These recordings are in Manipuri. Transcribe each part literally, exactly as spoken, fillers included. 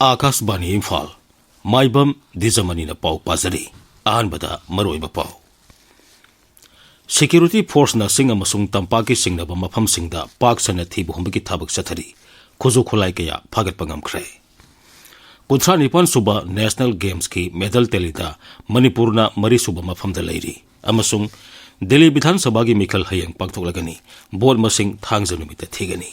ꯑꯥꯀꯥꯁꯕꯥꯅꯤ ꯏꯝꯐꯥꯜ, ꯃꯥꯏꯕꯝ ꯗꯤꯖꯃꯅꯤꯅ ꯄꯥꯎ ꯄꯥꯖꯔꯤ꯫ ꯑꯍꯥꯟꯕꯗ ꯃꯔꯨꯑꯣꯏꯕ ꯄꯥꯎ꯫ Security forceꯅ ꯆꯤꯡ ꯑꯃꯁꯨꯡ ꯇꯝꯄꯥꯛꯀꯤ ꯆꯤꯡꯅꯕ ꯃꯐꯝꯁꯤꯡꯗ ꯄꯥꯛ ꯁꯟꯅ ꯊꯤꯕ ꯍꯨꯝꯕꯒꯤ ꯊꯕꯛ ꯆꯠꯊꯔꯤ꯫ ꯈꯨꯠꯁꯨ ꯈꯨꯠꯂꯥꯏ ꯀꯌꯥ ꯐꯥꯒꯠꯄ ꯉꯝꯈ꯭ꯔꯦ꯫ ꯀꯨꯟꯊ꯭ꯔꯥ ꯅꯤꯄꯥꯟ ꯁꯨꯕ National Gamesꯀꯤ medal tallyꯗ ꯃꯅꯤꯄꯨꯔꯅ ꯃꯔꯤ ꯁꯨꯕ ꯃꯐꯝꯗ ꯂꯩꯔꯤ꯫ ꯑꯃꯁꯨꯡ ꯗꯤꯜꯂꯤ ꯕꯤꯙꯥꯟ ꯁꯚꯥꯒꯤ ꯃꯤꯈꯜ ꯍꯌꯦꯡ ꯄꯥꯡꯊꯣꯛꯂꯒꯅꯤ꯫ Vote ꯃꯁꯤꯡ ꯊꯥꯡꯖ ꯅꯨꯃꯤꯠꯇ ꯊꯤꯒꯅꯤ꯫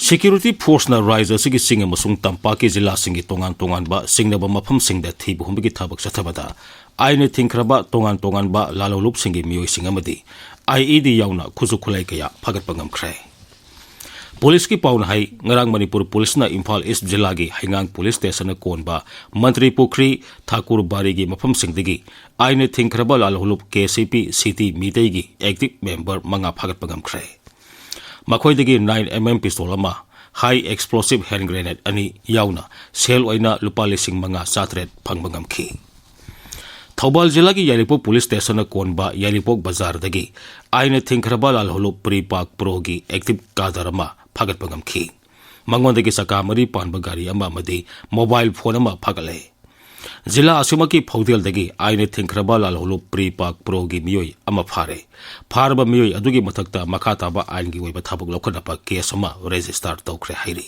Security forceꯅ ꯔꯥꯖ꯭ꯌ ꯑꯁꯤꯒꯤ ꯆꯤꯡ ꯑꯃꯁꯨꯡ ꯇꯝꯄꯥꯛꯀꯤ ꯖꯤꯂꯥꯁꯤꯡꯒꯤ ꯇꯣꯉꯥꯟ ꯇꯣꯉꯥꯟꯕ ꯆꯤꯡꯅꯕ ꯃꯐꯝꯁꯤꯡꯗ ꯊꯤꯕ ꯍꯨꯝꯕꯒꯤ ꯊꯕꯛ ꯆꯠꯊꯕꯗ ꯑꯥꯏꯟꯅ ꯊꯤꯡꯈ꯭ꯔꯕ ꯇꯣꯉꯥꯟ ꯇꯣꯉꯥꯟꯕ ꯂꯥꯜꯍꯧꯂꯨꯞꯁꯤꯡꯒꯤ ꯃꯤꯑꯣꯏꯁꯤꯡ ꯑꯃꯗꯤ IED ꯌꯥꯎꯅ ꯈꯨꯠꯁꯨ ꯈꯨꯠꯂꯥꯏ ꯀꯌꯥ ꯐꯥꯒꯠꯄ ꯉꯝꯈ꯭ꯔꯦ꯫ ꯄꯨꯂꯤꯁꯀꯤ ꯄꯥꯎꯅ ꯍꯥꯏ, ꯉꯔꯥꯡ ꯃꯅꯤꯄꯨꯔ ꯄꯨꯂꯤꯁꯅ ꯏꯝꯐꯥꯜ ꯏꯁ꯭ꯠ ꯖꯤꯂꯥꯒꯤ ꯍꯩꯉꯥꯡ ꯄꯨꯂꯤꯁ ꯁ꯭ꯇꯦꯁꯟꯅ ꯀꯣꯟꯕ ꯃꯟꯇ꯭ꯔꯤ ꯄꯨꯈ꯭ꯔꯤ, ꯊꯥꯀꯨꯔ ꯕꯥꯔꯤꯒꯤ ꯃꯐꯝꯁꯤꯡꯗꯒꯤ ꯑꯥꯏꯟꯅ ꯊꯤꯡꯈ꯭ꯔꯕ ꯂꯥꯜꯍꯧꯂꯨꯞ KCP ꯁꯤꯇꯤ ꯃꯤꯇꯩꯒꯤ active member ꯃꯉꯥ ꯐꯥꯒꯠꯄ ꯉꯝꯈ꯭ꯔꯦ꯫ ꯃꯈꯣꯏꯗꯒꯤ nine MM pistol ꯑꯃ, high explosive hand grenade ꯑꯅꯤ ꯌꯥꯎꯅ ꯁꯦꯜ ꯑꯣꯏꯅ ꯂꯨꯄꯥ ꯂꯤꯁꯤꯡ ꯃꯉꯥ ꯆꯥꯇꯔꯦꯠ ꯐꯪꯕ ꯉꯝꯈꯤ꯫ ꯊꯧꯕꯥꯜ ꯖꯤꯂꯥꯒꯤ ꯌꯥꯏꯔꯤꯄꯣꯛ ꯄꯨꯂꯤꯁ ꯁ꯭ꯇꯦꯁꯟꯅ ꯀꯣꯟꯕ ꯌꯥꯏꯔꯤꯄꯣꯛ ꯕꯖꯥꯔꯗꯒꯤ ꯑꯥꯏꯟꯅ ꯊꯤꯡꯈ꯭ꯔꯕ ꯂꯥꯜꯍꯧꯂꯨꯞ ꯄ꯭ꯔꯤ ꯄꯥꯛ ꯄ꯭ꯔꯣꯒꯤ active cadre ꯑꯃ ꯐꯥꯒꯠꯄ ꯉꯝꯈꯤ꯫ ꯃꯉꯣꯟꯗꯒꯤ ꯆꯀꯥ ꯃꯔꯤ ꯄꯥꯟꯕ ꯒꯥꯔꯤ ꯑꯃ ꯑꯃꯗꯤ mobile phone ꯑꯃ ꯐꯥꯒꯠꯂꯦ꯫ ꯖꯤꯂꯥ ꯑꯁꯤꯃꯛꯀꯤ ꯐꯥꯎꯗꯦꯜꯗꯒꯤ ꯑꯥꯏꯟꯅ ꯊꯤꯡꯈ꯭ꯔꯕ ꯂꯥꯜꯍꯧꯂꯨꯞ ꯄ꯭ꯔꯤ ꯄꯥꯛ ꯄ꯭ꯔꯣꯒꯤ ꯃꯤꯑꯣꯏ ꯑꯃ ꯐꯥꯔꯦ꯫ ꯐꯥꯔꯕ ꯃꯤꯑꯣꯏ ꯑꯗꯨꯒꯤ ꯃꯊꯛꯇ ꯃꯈꯥ ꯇꯥꯕ ꯑꯥꯏꯟꯒꯤ ꯑꯣꯏꯕ ꯊꯕꯛ ꯂꯧꯈꯠꯅꯕ case ꯑꯃ register ꯇꯧꯈ꯭ꯔꯦ ꯍꯥꯏꯔꯤ꯫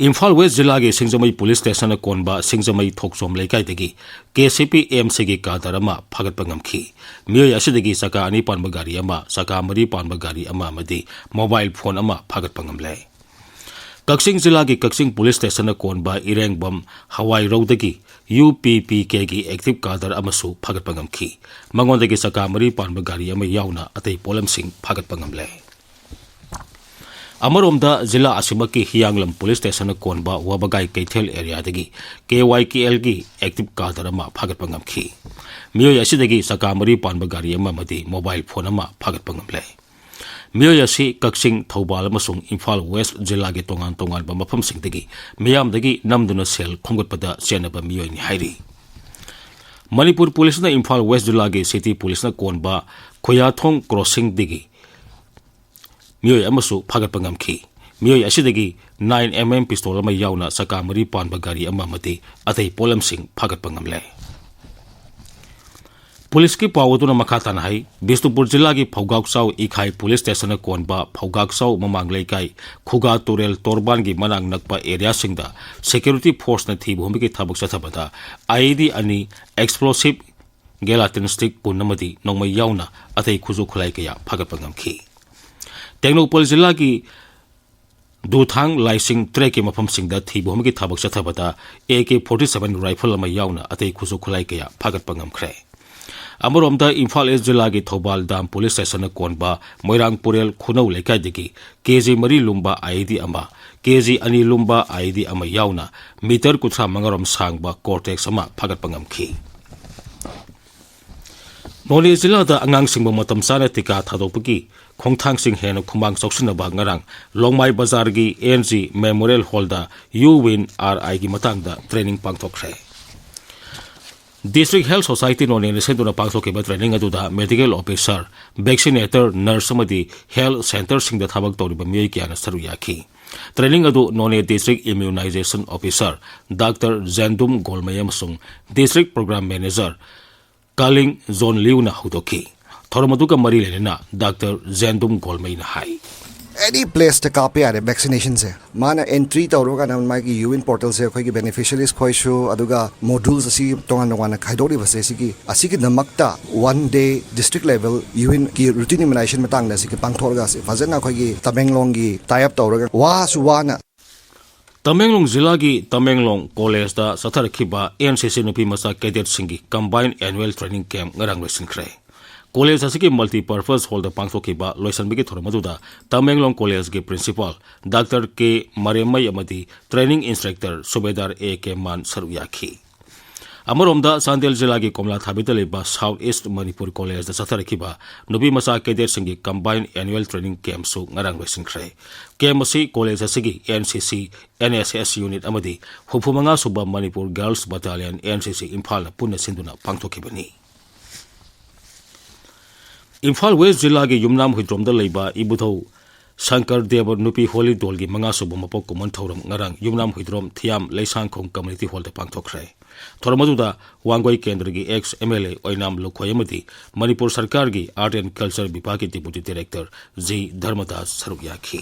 ꯏꯝꯐꯥꯜ ꯋꯦꯁ꯭ꯠ ꯖꯤꯂꯥꯒꯤ ꯁꯤꯡꯖꯃꯩ ꯄꯨꯂꯤꯁ ꯁ꯭ꯇꯦꯁꯟꯅ ꯀꯣꯟꯕ ꯁꯤꯡꯖꯃꯩ ꯊꯣꯛꯆꯣꯝ ꯂꯩꯀꯥꯏꯗꯒꯤ KCP MCꯒꯤ cadre ꯑꯃ ꯐꯥꯒꯠꯄ ꯉꯝꯈꯤ꯫ ꯃꯤꯑꯣꯏ ꯑꯁꯤꯗꯒꯤ ꯆꯀꯥ ꯑꯅꯤ ꯄꯥꯟꯕ ꯒꯥꯔꯤ ꯑꯃ, ꯆꯀꯥ ꯃꯔꯤ ꯄꯥꯟꯕ ꯒꯥꯔꯤ ꯑꯃ ꯑꯃꯗꯤ mobile phone ꯑꯃ ꯐꯥꯒꯠꯄ ꯉꯝꯂꯦ꯫ ꯀꯛꯆꯤꯡ ꯖꯤꯂꯥꯒꯤ ꯀꯛꯆꯤꯡ ꯄꯨꯂꯤꯁ ꯁ꯭ꯇꯦꯁꯟꯅ ꯀꯣꯟꯕ ꯏꯔꯦꯡꯕꯝ ꯍꯋꯥꯏꯔꯧꯗꯒꯤ UPPKꯒꯤ active cadre ꯑꯃꯁꯨ ꯐꯥꯒꯠꯄ ꯉꯝꯈꯤ꯫ ꯃꯉꯣꯟꯗꯒꯤ ꯆꯀꯥ ꯃꯔꯤ ꯄꯥꯟꯕ ꯒꯥꯔꯤ ꯑꯃ ꯌꯥꯎꯅ ꯑꯇꯩ ꯄꯣꯠꯂꯝꯁꯤꯡ ꯐꯥꯒꯠꯄ ꯉꯝꯂꯦ꯫ ꯑꯃꯔꯣꯝꯗ, ꯖꯤꯂꯥ ꯑꯁꯤꯃꯛꯀꯤ ꯍꯤꯌꯥꯡꯂꯝ ꯄꯨꯂꯤꯁ ꯁ꯭ꯇꯦꯁꯟꯅ ꯀꯣꯟꯕ ꯋꯥꯕꯒꯥꯏ ꯀꯩꯊꯦꯜ areaꯗꯒꯤ KYKLꯒꯤ active cadre ꯑꯃ ꯐꯥꯒꯠꯄ ꯉꯝꯈꯤ꯫ ꯃꯤꯑꯣꯏ ꯑꯁꯤꯗꯒꯤ ꯆꯀꯥ ꯃꯔꯤ ꯄꯥꯟꯕ ꯒꯥꯔꯤ ꯑꯃ ꯑꯃꯗꯤ mobile phone ꯑꯃ ꯐꯥꯒꯠꯄ ꯉꯝꯂꯦ꯫ ꯃꯤꯑꯣꯏ ꯑꯁꯤ ꯀꯛꯆꯤꯡ, ꯊꯧꯕꯥꯜ ꯑꯃꯁꯨꯡ ꯏꯝꯐꯥꯜ ꯋꯦꯁ꯭ꯠ ꯖꯤꯂꯥꯒꯤ ꯇꯣꯉꯥꯟ ꯇꯣꯉꯥꯟꯕ ꯃꯐꯝꯁꯤꯡꯗꯒꯤ ꯃꯤꯌꯥꯝꯗꯒꯤ ꯅꯝꯗꯨꯅ ꯁꯦꯜ ꯈꯣꯝꯒꯠꯄꯗ ꯆꯦꯟꯅꯕ ꯃꯤꯑꯣꯏꯅꯤ ꯍꯥꯏꯔꯤ꯫ ꯃꯅꯤꯄꯨꯔ ꯄꯨꯂꯤꯁꯅ ꯏꯝꯐꯥꯜ ꯋꯦꯁ ꯖꯤꯂꯥꯒꯤ ꯁꯤꯇꯤ ꯄꯨꯂꯤꯁꯅ ꯀꯣꯟꯕ ꯈꯨꯌꯥꯊꯣꯡ ꯀ꯭ꯔꯣꯁꯤꯡꯗꯒꯤ ꯃꯤꯑꯣꯏ ꯑꯃꯁꯨ ꯐꯥꯒꯠꯄ ꯉꯝꯈꯤ꯫ ꯃꯤꯑꯣꯏ ꯑꯁꯤꯗꯒꯤ ꯅꯥꯏꯟ ꯑꯦꯝ ꯑꯦꯝ ꯄꯤꯁꯇꯣꯜ ꯑꯃ ꯌꯥꯎꯅ ꯆꯀꯥ ꯃꯔꯤ ꯄꯥꯟꯕ ꯒꯥꯔꯤ ꯑꯃ ꯑꯃꯗꯤ ꯑꯇꯩ ꯄꯣꯠꯂꯝꯁꯤꯡ ꯐꯥꯒꯠꯄ ꯉꯝꯂꯦ꯫ ꯄꯨꯂꯤꯁꯀꯤ ꯄꯥꯎ ꯑꯗꯨꯅ ꯃꯈꯥ ꯇꯥꯅ ꯍꯥꯏ, ꯕꯤꯁꯅꯨꯄꯨꯔ ꯖꯤꯂꯥꯒꯤ ꯐꯧꯒꯥꯛꯆꯥꯎ ꯏꯈꯥꯏ ꯄꯨꯂꯤꯁ ꯁ꯭ꯇꯦꯁꯟꯅ ꯀꯣꯟꯕ ꯐꯧꯒꯥꯛꯆꯥꯎ ꯃꯃꯥꯡ ꯂꯩꯀꯥꯏ, ꯈꯨꯒꯥ ꯇꯨꯔꯦꯜ ꯇꯣꯔꯕꯥꯟꯒꯤ ꯃꯅꯥꯛ ꯅꯛꯄ ꯑꯦꯔꯤꯌꯥꯁꯤꯡꯗ ꯁꯦꯀ꯭ꯌꯨꯔꯤꯇꯤ ꯐꯣꯔꯁꯅ ꯊꯤꯕ ꯍꯨꯝꯕꯒꯤ ꯊꯕꯛ ꯆꯠꯊꯕꯗ ꯑꯥꯏꯏꯗꯤ ꯑꯅꯤ, ꯑꯦꯛꯁꯄ꯭ꯂꯣꯁꯤꯞ ꯒꯦꯂꯥꯇꯤꯟ ꯁ꯭ꯇꯤꯛ ꯀꯨꯟ ꯑꯃꯗꯤ ꯅꯣꯡꯃꯩ ꯌꯥꯎꯅ ꯑꯇꯩ ꯈꯨꯠꯁꯨ ꯈꯨꯠꯂꯥꯏ ꯀꯌꯥ ꯐꯥꯒꯠꯄ ꯉꯝꯈꯤ꯫ ꯇꯦꯡꯅꯧꯄꯜ ꯖꯤꯂꯥꯒꯤ ꯗꯨꯊꯥꯡ ꯂꯥꯏꯁꯤꯡ ꯇꯔꯦꯠꯀꯤ ꯃꯐꯝꯁꯤꯡꯗ ꯊꯤꯕ ꯍꯨꯝꯕꯒꯤ ꯊꯕꯛ ꯆꯠꯊꯕꯗ A K forty seven rifle ꯑꯃ ꯌꯥꯎꯅ ꯑꯇꯩ ꯈꯨꯠꯁꯨ ꯈꯨꯠꯂꯥꯏ ꯀꯌꯥ ꯐꯥꯒꯠꯄ ꯉꯝꯈ꯭ꯔꯦ꯫ ꯑꯃꯔꯣꯝꯗ, ꯏꯝꯐꯥꯜ ꯏꯁ ꯖꯤꯂꯥꯒꯤ ꯊꯧꯕꯥꯜ ꯗꯥꯝ ꯄꯨꯂꯤꯁ ꯁ꯭ꯇꯦꯁꯟꯅ ꯀꯣꯟꯕ ꯃꯣꯏꯔꯥꯡ ꯄꯨꯔꯦꯜ ꯈꯨꯅꯧ ꯂꯩꯀꯥꯏꯗꯒꯤ ꯀꯦ ꯖꯤ ꯃꯔꯤ ꯂꯨꯝꯕ ꯑꯥꯏꯏꯗꯤ ꯑꯃ, ꯀꯦ ꯖꯤ ꯑꯅꯤ ꯂꯨꯝꯕ ꯑꯥꯏꯏꯗꯤ ꯑꯃ ꯌꯥꯎꯅ ꯃꯤꯇꯔ ꯀꯨꯟꯊ꯭ꯔꯥ ꯃꯉꯥꯔꯣꯝ ꯁꯥꯡꯕ ꯀꯣꯔꯇꯦꯛꯁ ꯑꯃ ꯐꯥꯒꯠꯄ ꯉꯝꯈꯤ꯫ ꯅꯣꯅꯦ ꯖꯤꯂꯥꯗ ꯑꯉꯥꯡꯁꯤꯡꯕꯨ ꯃꯇꯝ ꯆꯥꯅ ꯇꯤꯀꯥ ꯊꯥꯗꯣꯛꯄꯒꯤ ꯈꯣꯡꯊꯥꯡꯁꯤꯡ ꯍꯦꯟꯅ ꯈꯨꯃꯥꯡ ꯆꯥꯎꯁꯤꯟꯅꯕ ꯉꯔꯥꯡ ꯂꯣꯡꯃꯥꯏ ꯕꯖꯥꯔꯒꯤ ꯑꯦꯟ ꯖꯤ ꯃꯦꯃꯣꯔꯤꯌꯦꯜ ꯍꯣꯜꯗ ꯌꯨ ꯋꯤꯟ ꯑꯥꯔ ꯑꯥꯏꯒꯤ ꯃꯇꯥꯡꯗ ꯇ꯭ꯔꯦꯅꯤꯡ ꯄꯥꯡꯊꯣꯛꯈ꯭ꯔꯦ꯫ ꯗꯤꯁꯇ꯭ꯔꯤꯛ ꯍꯦꯜꯊ ꯁꯣꯁꯥꯏꯇꯤ ꯅꯣꯅꯦꯅ ꯁꯤꯟꯗꯨꯅ ꯄꯥꯡꯊꯣꯛꯈꯤꯕ ꯇ꯭ꯔꯦꯅꯤꯡ ꯑꯗꯨꯗ ꯃꯦꯗꯤꯀꯦꯜ ꯑꯣꯐꯤꯁꯥꯔ, ꯚꯦꯛꯁꯤꯅꯦꯇꯔ, ꯅꯔꯁ ꯑꯃꯗꯤ ꯍꯦꯜꯊ ꯁꯦꯟꯇꯔꯁꯤꯡꯗ ꯊꯕꯛ ꯇꯧꯔꯤꯕ ꯃꯤꯑꯣꯏ ꯀꯌꯥꯅ ꯁꯔꯨꯛ ꯌꯥꯈꯤ꯫ ꯇ꯭ꯔꯦꯅꯤꯡ ꯑꯗꯨ ꯅꯣꯅꯦ ꯗꯤꯁꯇ꯭ꯔꯤꯛ ꯏꯝꯃ꯭ꯌꯨꯅꯥꯏꯖꯦꯁꯟ ꯑꯣꯐꯤꯁꯥꯔ ꯗꯥꯛꯇꯔ ꯖꯦꯟꯗꯨꯝ ꯒꯣꯜꯃꯩ ꯑꯃꯁꯨꯡ ꯗꯤꯁꯇ꯭ꯔꯤꯛ ꯄ꯭ꯔꯣꯒ꯭ꯔꯥꯝ ꯃꯦꯅꯦꯖꯔ ꯀꯥꯂꯤꯡ ꯖꯣꯟ ꯂꯤꯎꯅ ꯍꯧꯗꯣꯛꯈꯤ꯫ ꯊꯧꯔꯝ ꯑꯗꯨꯒ ꯃꯔꯤ ꯂꯩꯅꯅ ꯗꯥꯛꯇꯔ ꯖꯦꯟꯗꯨꯝ ꯒꯣꯜꯃꯩꯅ ꯍꯥꯏ꯫ ꯑꯦꯅꯤ ꯄ꯭ꯂꯦꯁꯇ ꯀꯥꯞꯄ ꯌꯥꯔꯦ ꯚꯦꯛꯁꯤꯅꯦꯁꯟꯁꯦ꯫ ꯃꯥꯅ ꯑꯦꯟꯇ꯭ꯔꯤ ꯇꯧꯔꯀꯥꯟꯗ ꯃꯥꯒꯤ ꯌꯨ ꯏꯟ ꯄꯣꯔꯇꯦꯜꯁꯦ ꯑꯩꯈꯣꯏꯒꯤ ꯕꯦꯅꯤꯐꯤꯁꯤꯌꯔꯤꯁ ꯈꯣꯏꯁꯨ, ꯑꯗꯨꯒ ꯃꯣꯗꯨꯜꯁ ꯑꯁꯤ ꯇꯣꯉꯥꯟ ꯇꯣꯉꯥꯟꯅ ꯈꯥꯏꯗꯣꯛꯂꯤꯕꯁꯦ ꯁꯤꯒꯤ, ꯑꯁꯤꯒꯤꯗꯃꯛꯇ one day district level U ꯏꯟꯒꯤ ꯔꯨꯇꯤꯟ ꯏꯃ꯭ꯌꯨꯅꯥꯏꯖꯦꯁꯟ ꯃꯇꯥꯡꯗ ꯑꯁꯤꯒꯤ ꯄꯥꯡꯊꯣꯛꯂꯒ ꯑꯁꯤ ꯐꯖꯅ ꯑꯩꯈꯣꯏꯒꯤ ꯇꯃꯦꯡꯂꯣꯡꯒꯤ ꯇꯥꯏ ꯑꯞ ꯇꯧꯔꯒ ꯋꯥꯁꯨ ꯋꯥꯅ ꯇꯃꯦꯡꯂꯣꯡ ꯖꯤꯂꯥꯒꯤ ꯇꯃꯦꯡꯂꯣꯡ ꯀꯣꯂꯦꯖꯇ ꯆꯠꯊꯔꯛꯈꯤꯕ ꯑꯦꯟ ꯁꯤ ꯁꯤ ꯅꯨꯄꯤ ꯃꯆꯥ ꯀꯦꯗꯦꯠꯁꯤꯡꯒꯤ ꯀꯝꯕꯥꯏꯟ ꯑꯦꯅꯨꯋꯦꯜ ꯇ꯭ꯔꯦꯅꯤꯡ ꯀꯦꯝꯞ ꯉꯔꯥꯡ ꯂꯣꯏꯁꯤꯟꯈ꯭ꯔꯦ꯫ ꯀꯣꯂꯦꯖ ꯑꯁꯤꯒꯤ ꯃꯜꯇꯤꯄꯔꯄꯁ ꯍꯣꯜꯗ ꯄꯥꯡꯊꯣꯛꯈꯤꯕ ꯂꯣꯏꯁꯤꯟꯕꯒꯤ ꯊꯧꯔꯝ ꯑꯗꯨꯗ ꯇꯃꯦꯡꯂꯣꯡ ꯀꯣꯂꯦꯖꯀꯤ ꯄ꯭ꯔꯤꯟꯁꯤꯄꯥꯜ ꯗꯥꯛꯇꯔ ꯀꯦ ꯃꯔꯦꯝꯃꯩ ꯑꯃꯗꯤ ꯇ꯭ꯔꯦꯅꯤꯡ ꯏꯟꯁꯇ꯭ꯔꯛꯇꯔ ꯁꯨꯕꯦꯗꯥꯔ ꯑꯦ ꯀꯦ ꯃꯥꯟ ꯁꯔꯨꯛ ꯌꯥꯈꯤ꯫ ꯑꯃꯔꯣꯝꯗ, ꯆꯥꯟꯗꯦꯜ ꯖꯤꯂꯥꯒꯤ ꯀꯣꯝꯂꯥ ꯊꯥꯕꯤꯗ ꯂꯩꯕ ꯁꯥꯎꯠ ꯏꯁ ꯃꯅꯤꯄꯨꯔ ꯀꯣꯂꯦꯖꯇ ꯆꯠꯊꯔꯛꯈꯤꯕ ꯅꯨꯄꯤ ꯃꯆꯥ ꯀꯦꯗꯦꯠꯁꯤꯡꯒꯤ ꯀꯝꯕꯥꯏꯟ ꯑꯦꯅꯨꯋꯦꯜ ꯇ꯭ꯔꯦꯅꯤꯡ ꯀꯦꯝꯞꯁꯨ ꯉꯔꯥꯡ ꯂꯣꯏꯁꯤꯟꯈ꯭ꯔꯦ꯫ ꯀꯦꯝꯞ ꯑꯁꯤ ꯀꯣꯂꯦꯖ ꯑꯁꯤꯒꯤ ꯑꯦꯟ ꯁꯤ ꯁꯤ, ꯑꯦꯟ ꯑꯦꯁ ꯑꯦꯁ ꯌꯨꯅꯤꯠ ꯑꯃꯗꯤ ꯍꯨꯝꯐꯨ ꯃꯉꯥ ꯁꯨꯕ ꯃꯅꯤꯄꯨꯔ ꯒꯔꯜꯁ ꯕꯇꯥꯂꯤꯌꯟ, ꯑꯦꯟ ꯁꯤ ꯁꯤ, ꯏꯝꯐꯥꯜꯅ ꯄꯨꯟꯅ ꯁꯤꯟꯗꯨꯅ ꯄꯥꯡꯊꯣꯛꯈꯤꯕꯅꯤ꯫ ꯏꯝꯐꯥꯜ ꯋꯦꯁ ꯖꯤꯂꯥꯒꯤ ꯌꯨꯝꯅꯥꯝ ꯍꯨꯏꯗ꯭ꯔꯣꯝꯗ ꯂꯩꯕ ꯏꯕꯨꯙꯧ ꯁꯪꯀꯔ ꯗꯦꯕ ꯅꯨꯄꯤ ꯍꯣꯂꯤ ꯗꯣꯜꯒꯤ ꯃꯉꯥ ꯁꯨꯕ ꯃꯄꯣꯛ ꯀꯨꯝꯑꯣꯟ ꯊꯧꯔꯝ ꯉꯔꯥꯡ ꯌꯨꯝꯅꯥꯝ ꯍꯨꯏꯗ꯭ꯔꯣꯝ ꯊꯤꯌꯥꯝ ꯂꯩꯁꯥꯡꯈꯣꯡ ꯀꯝꯃ꯭ꯌꯨꯅꯤꯇꯤ ꯍꯣꯜꯗ ꯄꯥꯡꯊꯣꯛꯈ꯭ꯔꯦ꯫ ꯊꯧꯔꯝ ꯑꯗꯨꯗ ꯋꯥꯡꯒꯣꯏ ꯀꯦꯟꯗ꯭ꯔꯒꯤ ꯑꯦꯛꯁ ꯑꯦꯝ ꯑꯦꯜ ꯑꯦ ꯑꯣꯏꯅꯥꯝ ꯂꯨꯈꯣꯏ ꯑꯃꯗꯤ ꯃꯅꯤꯄꯨꯔ ꯁꯔꯀꯥꯔꯒꯤ ꯑꯥꯔꯠ ꯑꯦꯟ ꯀꯜꯆꯔ ꯕꯤꯚꯥꯒꯀꯤ ꯗꯤꯄꯨꯇꯤ ꯗꯤꯔꯦꯛꯇꯔ ꯖꯤ ꯙꯔꯃꯗꯥꯁ ꯁꯔꯨꯛ ꯌꯥꯈꯤ꯫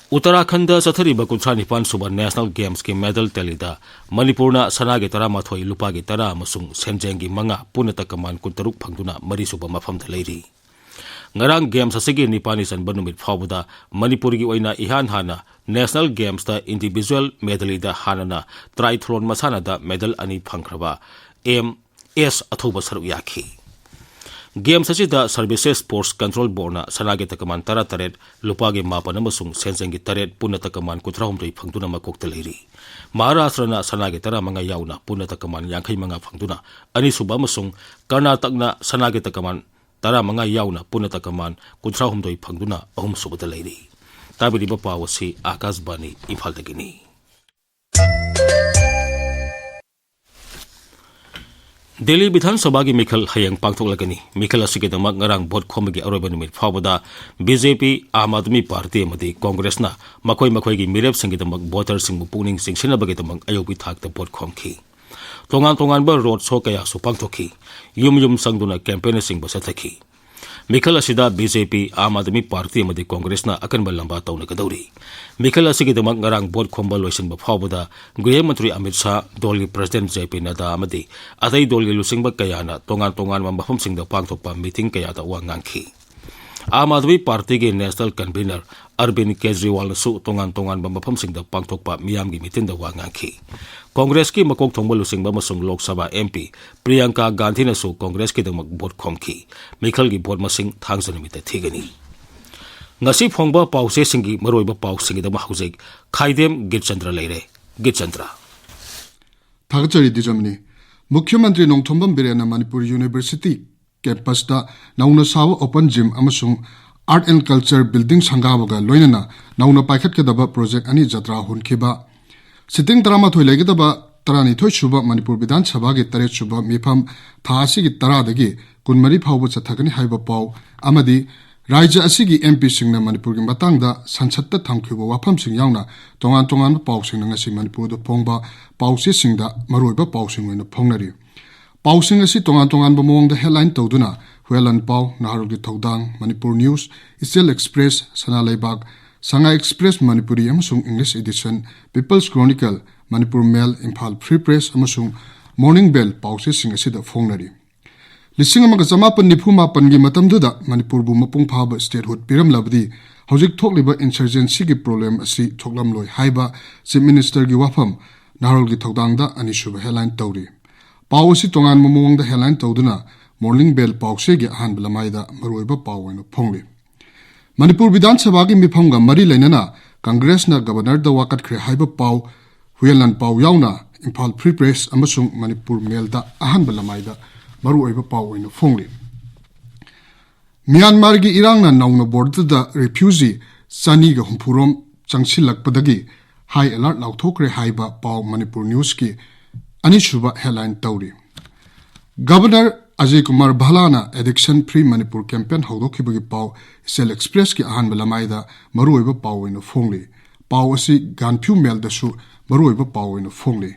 ꯎꯠꯇꯔꯥꯈꯟꯗ ꯆꯠꯊꯔꯤꯕ ꯀꯨꯟꯊ꯭ꯔꯥ ꯅꯤꯄꯥꯟ ꯁꯨꯕ ꯅꯦꯁꯅꯦꯜ ꯒꯦꯝꯁꯀꯤ ꯃꯦꯗꯜ ꯇꯦꯂꯤꯗ ꯃꯅꯤꯄꯨꯔꯅ ꯁꯅꯥꯒꯤ ꯇꯔꯥꯃꯥꯊꯣꯏ, ꯂꯨꯄꯥꯒꯤ ꯇꯔꯥ ꯑꯃꯁꯨꯡ ꯁꯦꯟꯖꯦꯡꯒꯤ ꯃꯉꯥ, ꯄꯨꯟꯅ ꯇꯀꯃꯥꯟ ꯀꯨꯟꯇꯔꯨꯛ ꯐꯪꯗꯨꯅ ꯃꯔꯤꯁꯨꯕ ꯃꯐꯝꯗ ꯂꯩꯔꯤ꯫ ꯉꯔꯥꯡ ꯒꯦꯝꯁ ꯑꯁꯤꯒꯤ ꯅꯤꯄꯥꯜꯅꯤ ꯆꯟꯕ ꯅꯨꯃꯤꯠ ꯐꯥꯎꯕꯗ ꯃꯅꯤꯄꯨꯔꯒꯤ ꯑꯣꯏꯅ ꯏꯍꯥꯟ ꯍꯥꯟꯅ ꯅꯦꯁꯅꯦꯜ ꯒꯦꯝꯁꯇ ꯏꯟꯗꯤꯚꯤꯖꯨꯋꯦꯜ ꯃꯦꯗꯂꯤꯗ ꯍꯥꯟꯅꯅ ꯇ꯭ꯔꯥꯏꯊ꯭ꯂꯣꯟ ꯃꯁꯥꯟꯅꯗ ꯃꯦꯗꯜ ꯑꯅꯤ ꯐꯪꯈ꯭ꯔꯕ ꯑꯦꯝ ꯑꯦꯁ ꯑꯊꯧꯕ ꯁꯔꯨꯛ ꯌꯥꯈꯤ꯫ ꯒꯦꯝꯁ ꯑꯁꯤꯗ ꯁꯔꯚꯤꯁꯦꯁ ꯁ꯭ꯄꯣꯔꯠꯁ ꯀꯟꯇ꯭ꯔꯣꯜ ꯕꯣꯔꯗꯅ ꯁꯅꯥꯒꯤ ꯇꯀꯃꯥꯟ ꯇꯔꯥꯇꯔꯦꯠ, ꯂꯨꯄꯥꯒꯤ ꯃꯥꯄꯟ ꯑꯃꯁꯨꯡ ꯁꯦꯟꯖꯦꯡꯒꯤ ꯇꯔꯦꯠ, ꯄꯨꯟꯅ ꯇꯀꯃꯥꯟ ꯀꯨꯟꯊ꯭ꯔꯥꯍꯨꯝꯗꯣꯏ ꯐꯪꯗꯨꯅ ꯃꯀꯣꯛꯇ ꯂꯩꯔꯤ꯫ ꯃꯍꯥꯔꯥꯁꯇ꯭ꯔꯅ ꯁꯅꯥꯒꯤ ꯇꯔꯥꯃꯉꯥ ꯌꯥꯎꯅ ꯄꯨꯟꯅ ꯇꯀꯃꯥꯟ ꯌꯥꯡꯈꯩꯃꯉꯥ ꯐꯪꯗꯨꯅ ꯑꯅꯤꯁꯨꯕ ꯑꯃꯁꯨꯡ ꯀꯔꯅꯥꯇꯛꯅ ꯁꯅꯥꯒꯤ ꯇꯀꯃꯥꯟ ꯇꯔꯥꯃꯉꯥ ꯌꯥꯎꯅ ꯄꯨꯟꯅ ꯇꯀꯃꯥꯟ ꯀꯨꯟꯊ꯭ꯔꯥꯍꯨꯝꯗꯣꯏ ꯐꯪꯗꯨꯅ ꯑꯍꯨꯝꯁꯨꯕꯗ ꯂꯩꯔꯤ꯫ ꯇꯥꯕꯤꯔꯤꯕ ꯄꯥꯎ ꯑꯁꯤ ꯑꯥꯀꯥꯁꯕꯥꯅꯤ ꯏꯝꯐꯥꯜꯗꯒꯤꯅꯤ꯫ ꯗꯤꯜꯂꯤ ꯕꯤꯙꯥꯟ ꯁꯚꯥꯒꯤ ꯃꯤꯈꯜ ꯍꯌꯦꯡ ꯄꯥꯡꯊꯣꯛꯂꯒꯅꯤ꯫ ꯃꯤꯈꯜ ꯑꯁꯤꯒꯤꯗꯃꯛ ꯉꯔꯥꯡ ꯚꯣꯠ ꯈꯣꯝꯕꯒꯤ ꯑꯔꯣꯏꯕ ꯅꯨꯃꯤꯠ ꯐꯥꯎꯕꯗ ꯕꯤ ꯖꯦ ꯄꯤ, ꯑꯥꯝ ꯑꯥꯗꯃꯤ ꯄꯥꯔꯇꯤ ꯑꯃꯗꯤ ꯀꯣꯡꯒ꯭ꯔꯦꯁꯅ ꯃꯈꯣꯏ ꯃꯈꯣꯏꯒꯤ ꯃꯤꯔꯦꯞꯁꯤꯡꯒꯤꯗꯃꯛ ꯚꯣꯇꯔꯁꯤꯡꯕꯨ ꯄꯨꯛꯅꯤꯡ ꯆꯤꯡꯁꯤꯟꯅꯕꯒꯤꯗꯃꯛ ꯑꯌꯨꯛꯀꯤ ꯊꯥꯛꯇ ꯚꯣꯠ ꯈꯣꯝꯈꯤ꯫ ꯇꯣꯉꯥꯟ ꯇꯣꯉꯥꯟꯕ ꯔꯣꯗ ꯁꯣ ꯀꯌꯥꯁꯨ ꯄꯥꯡꯊꯣꯛꯈꯤ꯫ ꯌꯨꯝ ꯌꯨꯝ ꯆꯪꯗꯨꯅ ꯀꯦꯝꯄꯦꯟꯅꯔꯁꯤꯡꯕꯨ ꯆꯠꯊꯈꯤ꯫ ꯃꯤꯈꯜ ꯑꯁꯤꯗ ꯕꯤ ꯖꯦ ꯄꯤ, ꯑꯥꯝ ꯑꯥꯗꯃꯤ ꯄꯥꯔꯇꯤ ꯑꯃꯗꯤ ꯀꯣꯡꯒ꯭ꯔꯦꯁꯅ ꯑꯀꯟꯕ ꯂꯝꯕꯥ ꯇꯧꯅꯒꯗꯧꯔꯤ꯫ ꯃꯤꯈꯜ ꯑꯁꯤꯒꯤꯗꯃꯛ ꯉꯔꯥꯡ ꯚꯣꯠ ꯈꯣꯝꯕ ꯂꯣꯏꯁꯤꯟꯕ ꯐꯥꯎꯕꯗ ꯒ꯭ꯔꯤꯍ ꯃꯟꯇ꯭ꯔꯤ ꯑꯃꯤꯠ ꯁꯥꯍ, ꯗꯣꯜꯒꯤ ꯄ꯭ꯔꯁꯤꯗꯦꯟꯠ ꯖꯦ ꯄꯤ ꯅꯗꯥ ꯑꯃꯗꯤ ꯑꯇꯩ ꯗꯣꯜꯒꯤ ꯂꯨꯆꯤꯡꯕ ꯀꯌꯥꯅ ꯇꯣꯉꯥꯟ ꯇꯣꯉꯥꯟꯕ ꯃꯐꯝꯁꯤꯡꯗ ꯄꯥꯡꯊꯣꯛꯄ ꯃꯤꯇꯤꯡ ꯀꯌꯥꯗ ꯋꯥ ꯉꯥꯡꯈꯤ꯫ ꯑꯥꯝ ꯑꯥꯗꯃꯤ ꯄꯥꯔꯇꯤꯒꯤ ꯅꯦꯁꯅꯦꯜ ꯀꯟꯚꯤꯅꯔ ꯑꯔꯕꯤꯟ ꯀꯦꯖꯔꯤꯋꯥꯜꯅꯁꯨ ꯇꯣꯉꯥꯟ ꯇꯣꯉꯥꯟꯕ ꯃꯐꯝꯁꯤꯡꯗ ꯄꯥꯡꯊꯣꯛꯄ ꯃꯤꯌꯥꯝꯒꯤ ꯃꯤꯇꯤꯟꯗ ꯋꯥ ꯉꯥꯡꯈꯤ꯫ ꯀꯣꯡꯒ꯭ꯔꯦꯁꯀꯤ ꯃꯀꯣꯛ ꯊꯣꯡꯕ ꯂꯨꯆꯤꯡꯕ ꯑꯃꯁꯨꯡ Lok Sabha M P Priyanka ꯒꯥꯟꯙꯤꯅꯁꯨ ꯀꯣꯡꯒ꯭ꯔꯦꯁꯀꯤꯗꯃꯛ vote ꯈꯣꯝꯈꯤ꯫ ꯃꯤꯈꯜꯒꯤ ꯚꯣꯠ ꯃꯁꯤꯡ ꯊꯥꯡꯖ ꯅꯨꯃꯤꯠꯇ ꯊꯤꯒꯅꯤ꯫ ꯉꯁꯤ ꯐꯣꯡꯕ ꯄꯥꯎꯆꯦꯁꯤꯡꯒꯤ ꯃꯔꯨꯑꯣꯏꯕ ꯄꯥꯎꯁꯤꯡꯒꯤꯗꯃꯛ ꯍꯧꯖꯤꯛ ꯈꯥꯏꯗꯦꯝ ꯒꯤꯠꯆꯟꯗ꯭ꯔ ꯂꯩꯔꯦ꯫ ꯒꯤꯠꯆꯟꯗ꯭ꯔ꯫ ꯊꯥꯒꯠꯆꯔꯤ ꯗꯤꯖꯃꯅꯤ꯫ ꯃꯨꯈ꯭ꯌ ꯃꯟꯇ꯭ꯔꯤ ꯅꯣꯡꯊꯣꯝꯕꯝ ꯕꯤꯔꯦꯟꯅ ꯃꯅꯤꯄꯨꯔ ꯌꯨꯅꯤꯚꯔꯁꯤꯇꯤ ꯀꯦꯝꯄꯁꯇ ꯅꯧꯅ ꯁꯥꯕ open gym ꯑꯃꯁꯨꯡ Art and Culture building ꯁꯪꯒꯥꯕꯒ ꯂꯣꯏꯅꯅ ꯅꯧꯅ ꯄꯥꯏꯈꯠꯀꯗꯕ project ꯑꯅꯤ ꯖꯇ꯭ꯔꯥ ꯍꯨꯟꯈꯤꯕ, sitting ꯇꯔꯥꯃꯥꯊꯣꯏ ꯂꯩꯒꯗꯕ ꯇꯔꯥꯅꯤꯊꯣꯏ ꯁꯨꯕ ꯃꯅꯤꯄꯨꯔ ꯕꯤꯙꯥꯟ ꯁꯚꯥꯒꯤ ꯇꯔꯦꯠ ꯁꯨꯕ ꯃꯤꯐꯝ ꯊꯥ ꯑꯁꯤꯒꯤ ꯇꯔꯥꯗꯒꯤ ꯀꯨꯟꯃꯔꯤ ꯐꯥꯎꯕ ꯆꯠꯊꯒꯅꯤ ꯍꯥꯏꯕ ꯄꯥꯎ ꯑꯃꯗꯤ ꯔꯥꯖ꯭ꯌ ꯑꯁꯤꯒꯤ M P ꯁꯤꯡꯅ ꯃꯅꯤꯄꯨꯔꯒꯤ ꯃꯇꯥꯡꯗ ꯁꯪꯁꯠꯇ ꯊꯝꯈꯤꯕ ꯋꯥꯐꯝꯁꯤꯡ ꯌꯥꯎꯅ ꯇꯣꯉꯥꯟ ꯇꯣꯉꯥꯟꯕ ꯄꯥꯎꯁꯤꯡꯅ ꯉꯁꯤ ꯃꯅꯤꯄꯨꯔꯗ ꯐꯣꯡꯕ ꯄꯥꯎꯆꯦꯁꯤꯡꯗ ꯃꯔꯨꯑꯣꯏꯕ ꯄꯥꯎꯁꯤꯡ ꯑꯣꯏꯅ ꯐꯣꯡꯅꯔꯤ꯫ ꯄꯥꯎꯁꯤꯡ ꯑꯁꯤ ꯇꯣꯉꯥꯟ ꯇꯣꯉꯥꯟꯕ ꯃꯑꯣꯡꯗ headline ꯇꯧꯗꯨꯅ ꯍꯨꯌꯦꯜꯂꯟ ꯄꯥꯎ, ꯅꯍꯥꯔꯣꯜꯒꯤ ꯊꯧꯗꯥꯡ, ꯃꯅꯤꯄꯨꯔ ꯅ꯭ꯌꯨꯁ, ꯏꯆꯦꯜ ꯑꯦꯛꯁꯄ꯭ꯔꯦꯁ, ꯁꯅꯥ ꯂꯩꯕꯥꯛ, ꯁꯉꯥꯏ ꯑꯦꯛꯁꯄ꯭ꯔꯦꯁ ꯃꯅꯤꯄꯨꯔꯤ ꯑꯃꯁꯨꯡ English edition, People's Chronicle, Manipur mail, Imphal free press ꯑꯃꯁꯨꯡ ꯃꯣꯔꯅꯤꯡ ꯕꯦꯜ ꯄꯥꯎꯆꯦꯁꯤꯡ ꯑꯁꯤꯗ ꯐꯣꯡꯅꯔꯤ꯫ ꯂꯤꯁꯤꯡ ꯑꯃꯒ ꯆꯃꯥꯄꯟ ꯅꯤꯐꯨ ꯃꯥꯄꯟꯒꯤ ꯃꯇꯝꯗꯨꯗ ꯃꯅꯤꯄꯨꯔꯕꯨ ꯃꯄꯨꯡ ꯐꯥꯕ statehood ꯄꯤꯔꯝꯂꯕꯗꯤ ꯍꯧꯖꯤꯛ ꯊꯣꯛꯂꯤꯕ insurgencyꯒꯤ problem ꯑꯁꯤ ꯊꯣꯛꯂꯝꯂꯣꯏ ꯍꯥꯏꯕ Chief Ministerꯒꯤ ꯋꯥꯐꯝ ꯅꯍꯥꯔꯣꯜꯒꯤ ꯊꯧꯗꯥꯡꯗ ꯑꯅꯤꯁꯨꯕ headline ꯇꯧꯔꯤ꯫ ꯄꯥꯎ ꯑꯁꯤ ꯇꯣꯉꯥꯟꯕ ꯃꯑꯣꯡꯗ headline ꯇꯧꯗꯨꯅ ꯃꯣꯔꯅꯤꯡ ꯕꯦꯜ ꯄꯥꯎꯆꯦꯒꯤ ꯑꯍꯥꯟꯕ ꯂꯃꯥꯏꯗ ꯃꯔꯨꯑꯣꯏꯕ ꯄꯥꯎ ꯑꯣꯏꯅ ꯐꯣꯡꯂꯤ꯫ ꯃꯅꯤꯄꯨꯔ ꯕꯤꯙꯥꯟ ꯁꯚꯥꯒꯤ ꯃꯤꯐꯝꯒ ꯃꯔꯤ ꯂꯩꯅꯅ ꯀꯪꯒ꯭ꯔꯦꯁꯅ ꯒꯕꯔꯅꯔꯗ ꯋꯥꯀꯠꯈ꯭ꯔꯦ ꯍꯥꯏꯕ ꯄꯥꯎ ꯍꯨꯌꯦꯜꯂꯟ ꯄꯥꯎ ꯌꯥꯎꯅ ꯏꯝꯐꯥꯜ ꯐ꯭ꯔꯤ ꯄ꯭ꯔꯦꯁ ꯑꯃꯁꯨꯡ ꯃꯅꯤꯄꯨꯔ ꯃꯦꯜꯗ ꯑꯍꯥꯟꯕ ꯂꯃꯥꯏꯗ ꯃꯔꯨꯑꯣꯏꯕ ꯄꯥꯎ ꯑꯣꯏꯅ ꯐꯣꯡꯂꯤ꯫ ꯃ꯭ꯌꯥꯟꯃꯥꯔꯒꯤ ꯏꯔꯥꯡꯅ ꯅꯧꯅ borderꯗ refugee ꯆꯅꯤꯒ ꯍꯨꯝꯐꯨ ꯔꯣꯝ ꯆꯪꯁꯤꯜꯂꯛꯄꯗꯒꯤ high alert ꯂꯥꯎꯊꯣꯛꯈ꯭ꯔꯦ ꯍꯥꯏꯕ ꯄꯥꯎ ꯃꯅꯤꯄꯨꯔ ꯅ꯭ꯌꯨꯁꯀꯤ ꯑꯅꯤꯁꯨꯕ headline ꯇꯧꯔꯤ꯫ ꯒꯕꯔꯅꯔ ꯑꯖꯌ ꯀꯨꯃꯥꯔ ꯚꯜꯂꯥꯅ addiction free ꯃꯅꯤꯄꯨꯔ campaign ꯍꯧꯗꯣꯛꯈꯤꯕꯒꯤ ꯄꯥꯎ ꯏꯆꯦꯜ ꯑꯦꯛꯁꯄ꯭ꯔꯦꯁꯀꯤ ꯑꯍꯥꯟꯕ ꯂꯃꯥꯏꯗ ꯃꯔꯨꯑꯣꯏꯕ ꯄꯥꯎ ꯑꯣꯏꯅ ꯐꯣꯡꯂꯤ꯫ ꯄꯥꯎ ꯑꯁꯤ ꯒꯥꯟꯐ꯭ꯌꯨ ꯃꯦꯜꯗꯁꯨ ꯃꯔꯨꯑꯣꯏꯕ ꯄꯥꯎ ꯑꯣꯏꯅ ꯐꯣꯡꯂꯤ꯫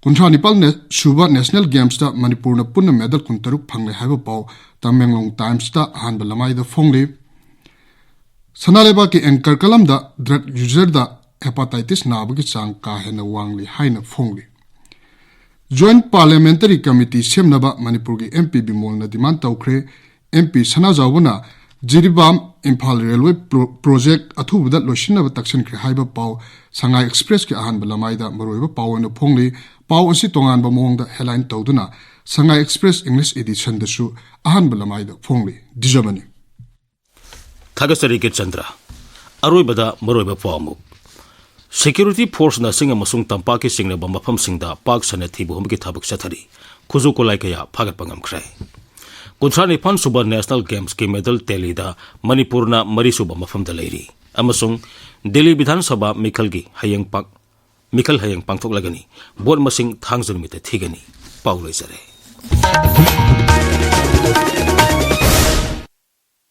ꯀꯨꯟꯊ꯭ꯔꯥ ꯅꯤꯄꯥꯜ ꯁꯨꯕ National Gamesꯇ ꯃꯅꯤꯄꯨꯔꯅ ꯄꯨꯟꯅ medal ꯀꯨꯟꯇꯔꯨꯛ ꯐꯪꯂꯦ ꯍꯥꯏꯕ ꯄꯥꯎ ꯇꯃꯦꯡꯂꯣꯡ ꯇꯥꯏꯝꯁꯇ ꯑꯍꯥꯟꯕ ꯂꯃꯥꯏꯗ ꯐꯣꯡꯂꯤ꯫ ꯁꯅꯥ ꯂꯩꯕꯥꯛꯀꯤ anchor ꯀꯂꯝꯗ drug userꯗ hepatitis ꯅꯥꯕꯒꯤ ꯆꯥꯡ ꯀꯥ ꯍꯦꯟꯅ ꯋꯥꯡꯂꯤ ꯍꯥꯏꯅ ꯐꯣꯡꯂꯤ꯫ Joint Parliamentary Committee ꯁꯦꯝꯅꯕ ꯃꯅꯤꯄꯨꯔꯒꯤ M P ꯕꯤꯃꯣꯜꯅ demand ꯇꯧꯈ꯭ꯔꯦ꯫ M P ꯁꯅꯥꯖꯥꯎꯕꯅ Jiribam Imphal railway pro-, project ꯑꯊꯨꯕꯗ ꯂꯣꯏꯁꯤꯟꯅꯕ ꯇꯛꯁꯤꯟꯈ꯭ꯔꯦ ꯍꯥꯏꯕ ꯄꯥꯎ ꯁꯉꯥꯏ ꯑꯦꯛꯁꯄ꯭ꯔꯦꯁꯀꯤ ꯑꯍꯥꯟꯕ ꯂꯃꯥꯏꯗ ꯃꯔꯨꯑꯣꯏꯕ ꯄꯥꯎ ꯑꯣꯏꯅ ꯐꯣꯡꯂꯤ꯫ ꯄꯥꯎ ꯑꯁꯤ ꯇꯣꯉꯥꯟꯕ ꯃꯑꯣꯡꯗ headline ꯇꯧꯗꯨꯅ ꯁꯉꯥꯏ ꯑꯦꯛꯁꯄ꯭ꯔꯦꯁ English editionꯗꯁꯨ ꯑꯍꯥꯟꯕ ꯂꯃꯥꯏꯗ ꯐꯣꯡꯂꯤ꯫ ꯗꯤꯖꯃꯅꯤ꯫ ꯊꯥꯒꯠꯆꯔꯤ ꯀꯤꯔꯆꯟꯗ꯭ꯔ꯫ ꯑꯔꯣꯏꯕꯗ ꯃꯔꯨꯑꯣꯏꯕ ꯄꯥꯎ ꯑꯃꯨꯛ꯫ Security forceꯅ ꯆꯤꯡ ꯑꯃꯁꯨꯡ ꯇꯝꯄꯥꯛꯀꯤ ꯆꯤꯡꯂꯕ ꯃꯐꯝꯁꯤꯡꯗ ꯄꯥꯛ ꯁꯟꯅ ꯊꯤꯕ ꯍꯨꯝꯕꯒꯤ ꯊꯕꯛ ꯆꯠꯊꯔꯤ꯫ ꯈꯨꯠꯁꯨ ꯈꯨꯠꯂꯥꯏ ꯀꯌꯥ ꯐꯥꯒꯠꯄ ꯉꯝꯈ꯭ꯔꯦ꯫ ꯀꯨꯟꯊ꯭ꯔꯥ ꯅꯤꯄꯥꯟ ꯁꯨꯕ National Gamesꯀꯤ medal tallyꯗ ꯃꯅꯤꯄꯨꯔꯅ ꯃꯔꯤꯁꯨꯕ ꯃꯐꯝꯗ ꯂꯩꯔꯤ꯫ ꯑꯃꯁꯨꯡ ꯗꯤꯜꯂꯤ ꯕꯤꯙꯥꯟ ꯁꯚꯥ ꯃꯤꯈꯜꯒꯤ ꯍꯌꯦꯡ ꯄꯥꯡ-, ꯃꯤꯈꯜ ꯍꯌꯦꯡ ꯄꯥꯡꯊꯣꯛꯂꯒꯅꯤ꯫ ꯚꯣꯠ ꯃꯁꯤꯡ ꯊꯥꯡꯖ ꯅꯨꯃꯤꯠꯇ ꯊꯤꯒꯅꯤ꯫ ꯄꯥꯎ ꯂꯣꯏꯖꯔꯦ꯫